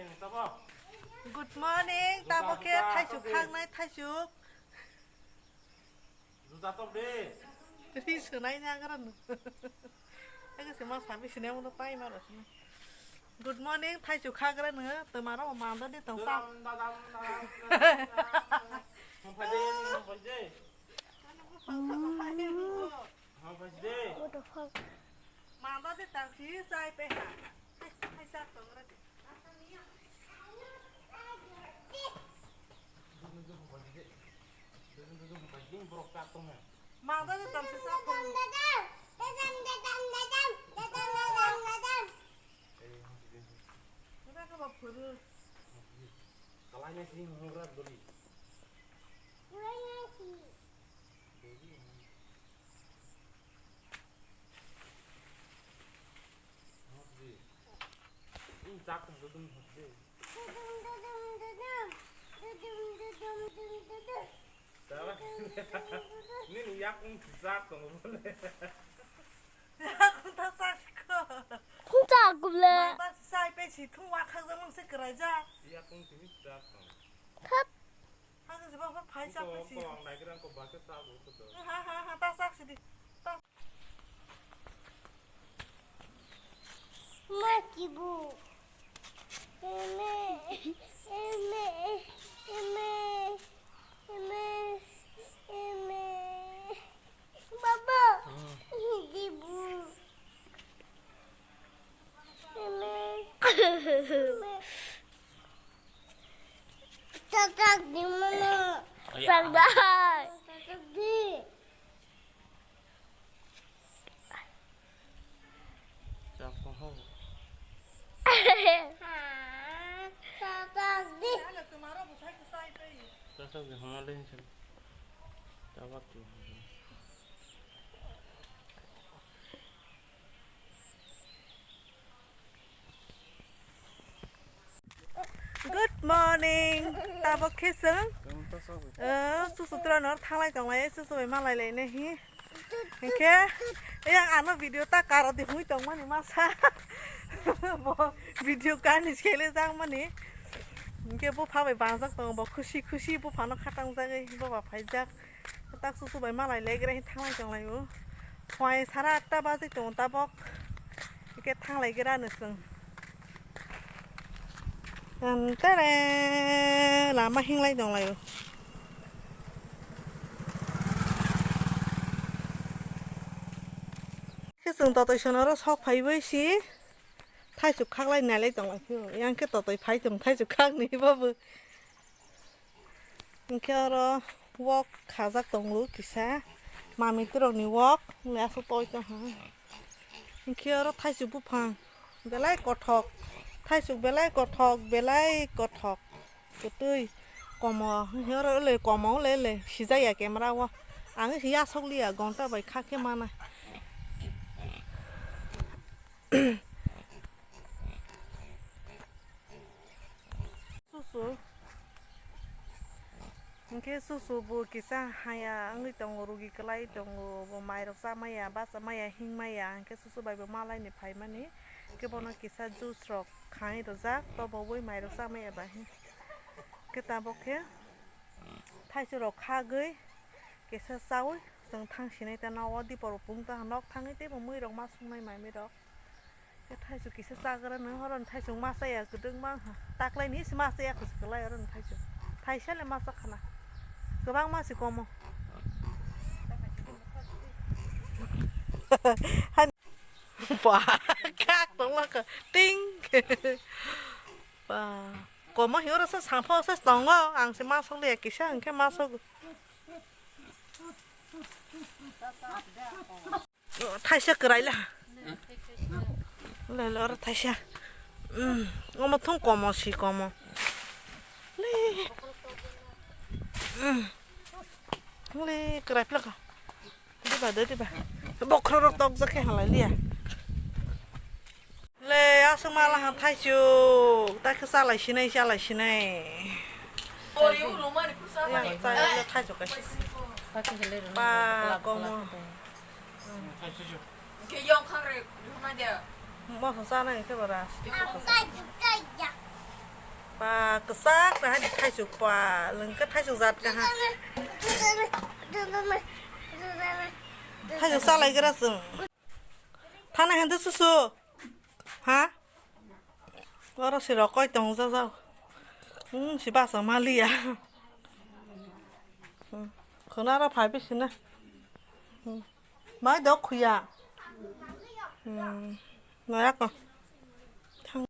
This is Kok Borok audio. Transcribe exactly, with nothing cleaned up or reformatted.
Good morning, tabo khe thaisuk khaknai thaisuk. Juta tok de. Ri swnai na gara no. Aga se ma sabi sini mo tai ma ro sini. Good morning, thaisuk khagra no. Tomaro mando de tong sa. Dadam, dadam, dadam, dadam. Mo phai de, mo phai de. Mo phai de. What the fuck? Mando de tang si sai pe ha. Hai, hai sa tong ra de. Nini yakung sijak tongo bole. Yakung ta sakko. Thung ta gule. Mata sai pe si thung wa khak jang se krai ja. Yakung sini sijak tongo. Thap. Hang se ba phai sa pe si. Ko ang dai gran ko ba ke sa bo ko do. Ha ha ha ta sak si di. Ta Ma kibu. Eme, eme, eme, eme, eme. Baba. Kibu. Eme. Eme. Tatak di mana? Oh, ya. Sangdai. Tatak di. Chak ko ho. Tatak di. Tatak di homa le hin. Tabak tu. Good morning. Tabok khe chwng, uh, susu trano thanglai tonglai, susu bai malai lai nai hi. Hinkhe yang ano video ta karo di hwnwi tongmani masa. Bo video kani sele jakmani. Hinkhe bupha bai bangjak tongo, bo khusi khusi buphano khatang jagwi boba phaijak. Tak susu bai malai legra hin thanglai tonglai o. Phai sara atta baji tongo tabok. Ike thanglai gra no chwng. Tere lama hinglai tonglai o. Khe chwng totoi sono oro sok phaiwi si thaisuk khaklai nailai tonglai phio. Yang khe totoi phai tong thaisuk khakni bobo. Hinkhe oro wok khajak tongo kisa, mami twrokni wok, wngya aswk toi tongha. Hinkhe oro thaisuk buphang belai kothok, thaisuk belai kothok, belai kothok, kwtwi komo, hinkhe oro le komo le le sijaya camera o, ang yasok liya gonta bai kha khe mana. Susu. Hinkhe susu bo kisa haya wngwi tongo, rugi kwlai tongo, bo mairok cha maya, bacha maya, hing maya, hinkhe susu bai bo malaini phaimani. Hinkhe bono kisa juice rok khai rwjak, tobowi mairok cha maya ba hin. Hinkhe tabok khe thaichurok khagwi kisa chaui chwng thang sinai ta nogo, dipor bo pung ta nok thangwi teibo muirok ma sungnai mamirok. Khe thaichuk kisa chagra nw, horoni thaichuk ma chaya, kwdwng ma wngkha. Taklaini se ma chaya, kwchwk kwlai horoni thaichuk. Thaisa le ma chakhana. Kwbangma se komo. Ba, kak tongma kha. Ting. Ba, komo hiyo rasa sampho se tongo. Ang se ma sok liya kisa, ang khe ma sok. Thaisa kwraila. Le, le, oro thaisa. Mm, omo thung komo, si komo. Le. Mm. Le, kwrai phlaka. Diba, de, diba. Bokhorok tokjak khe halai liya. Le, aswk mala ha thaisuk, ta khe chalai sinai, chalai sinai. Yang chai le thaisuk kaisa. Ba, komo. Moso chanai khe bara. Yang chai, chai, ya. Sak na hai thaisuk pa, lengke thaisuk jat ka ha. Thaisuk salai gra sung. Thana hende susu. Ha? Oro si rokoi tong ja jao. Hmm, si basa maliya. Hmm. Khuna ro phai bisi na. Hmm. Mai dok khuya. Hmm. Noya ko.